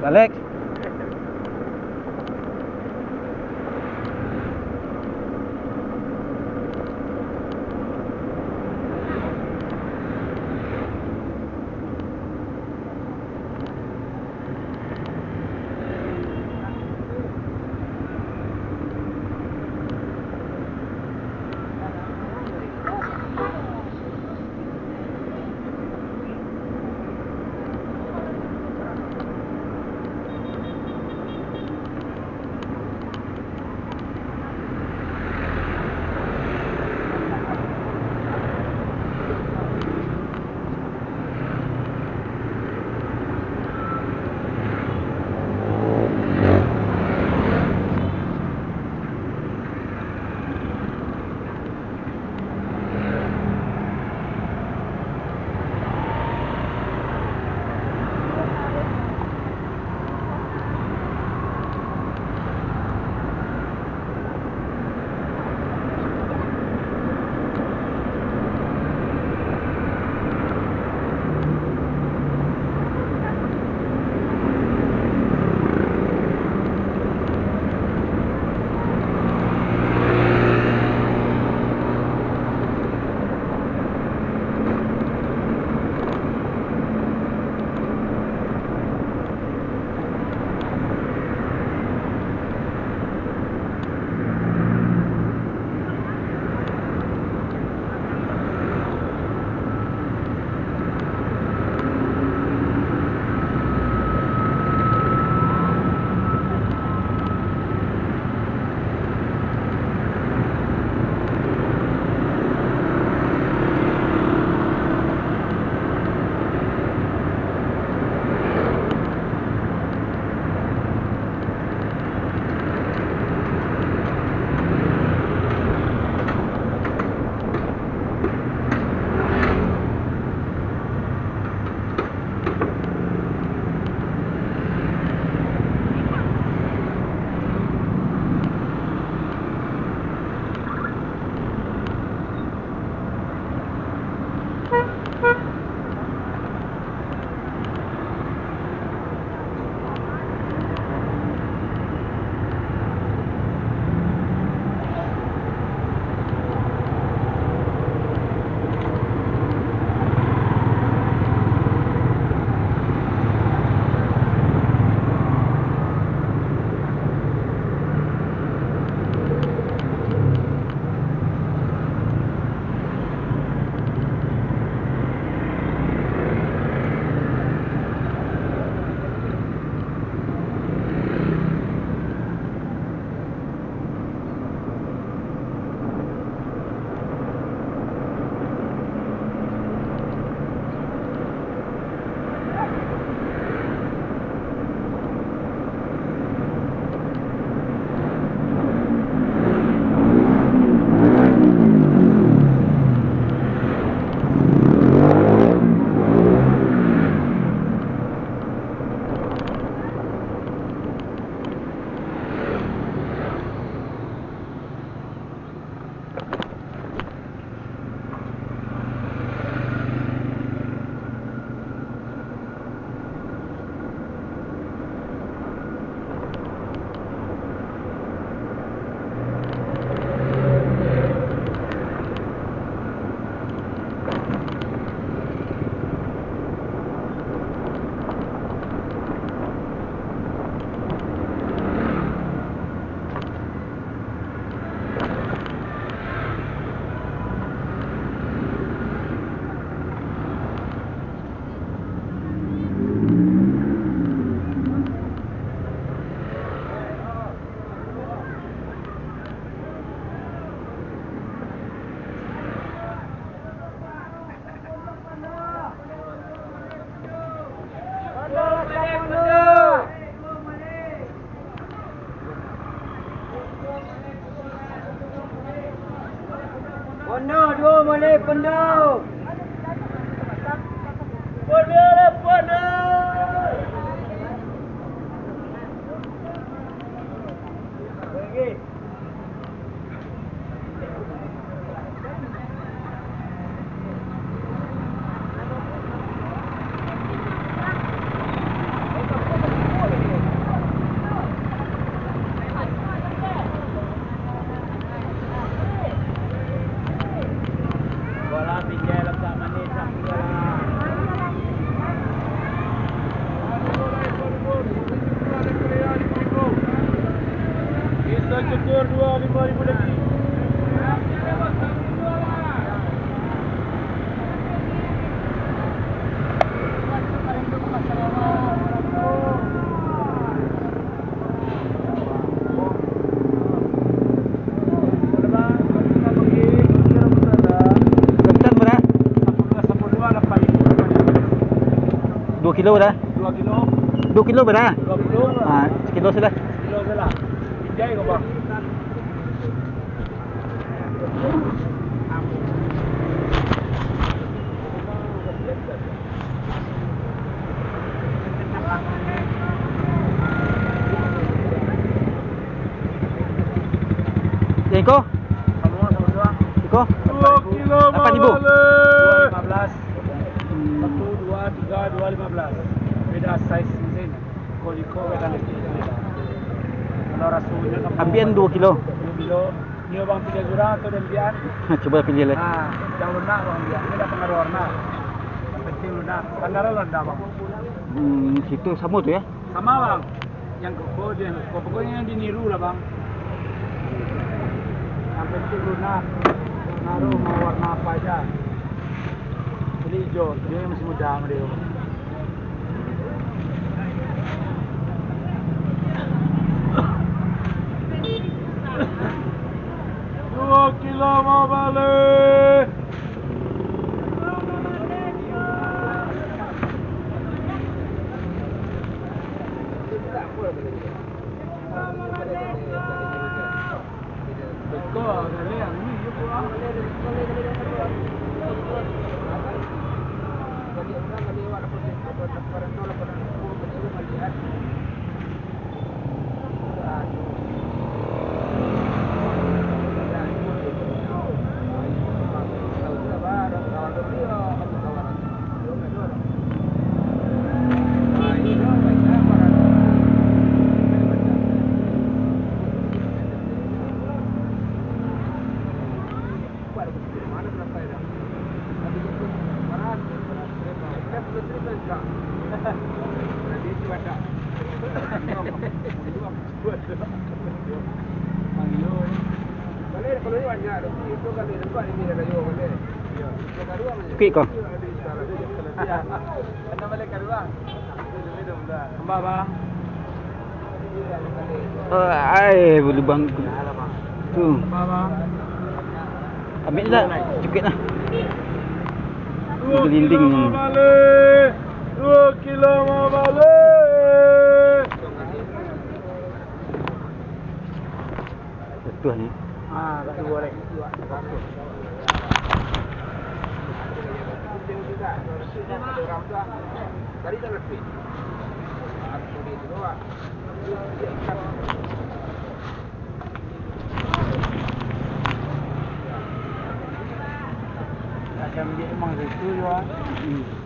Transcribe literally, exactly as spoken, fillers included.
Alex. Pondo, duo maleh pondo. Pondo lah, pondo. Bisa cukur dua lima ribu lebih. Duo kilo bara? Duo kilo. Duo kilo bara? Duo kilo. Ah, sakilo sajo lah. Sakilo sajo lah. Pinjai ko, Bang. Yang iko? Iko? Duo kilo lapan ribu. Duo lima belas. Hmm. Satu, duo, tigo, duo lima belas. Beda size mesin. Iko-iko beda lagi. Kalau rasonyo kan ambiak duo kilo. Duo kilo. Nio bang piliah surang atau den ambiak? Cubo piliah lah. Ah, yang lunak bang ambiak. Ini dak pangaruah warna. Yang penting lunak. Standar lah ndak, Bang. Hmm, situ samo tu ya? Samo, Bang. Yang koko, yang koko, pokoknyo yang diniru lah, Bang. Yang penting lunak. Naruh mau warna apa aja. Ini ijo, dia yang masih muda sama dia. Duo kilo mau balik. Cukuik ko? Tambah, Bang. Eh, ai, bulu bangku. Tu. Tambah, Bang. Ambil lah, cukuik lah. Gelinding. Duo kilo mau balik. Betul ni. Ah, kat dua lagi. Macam dia memang situ juga. Hmm.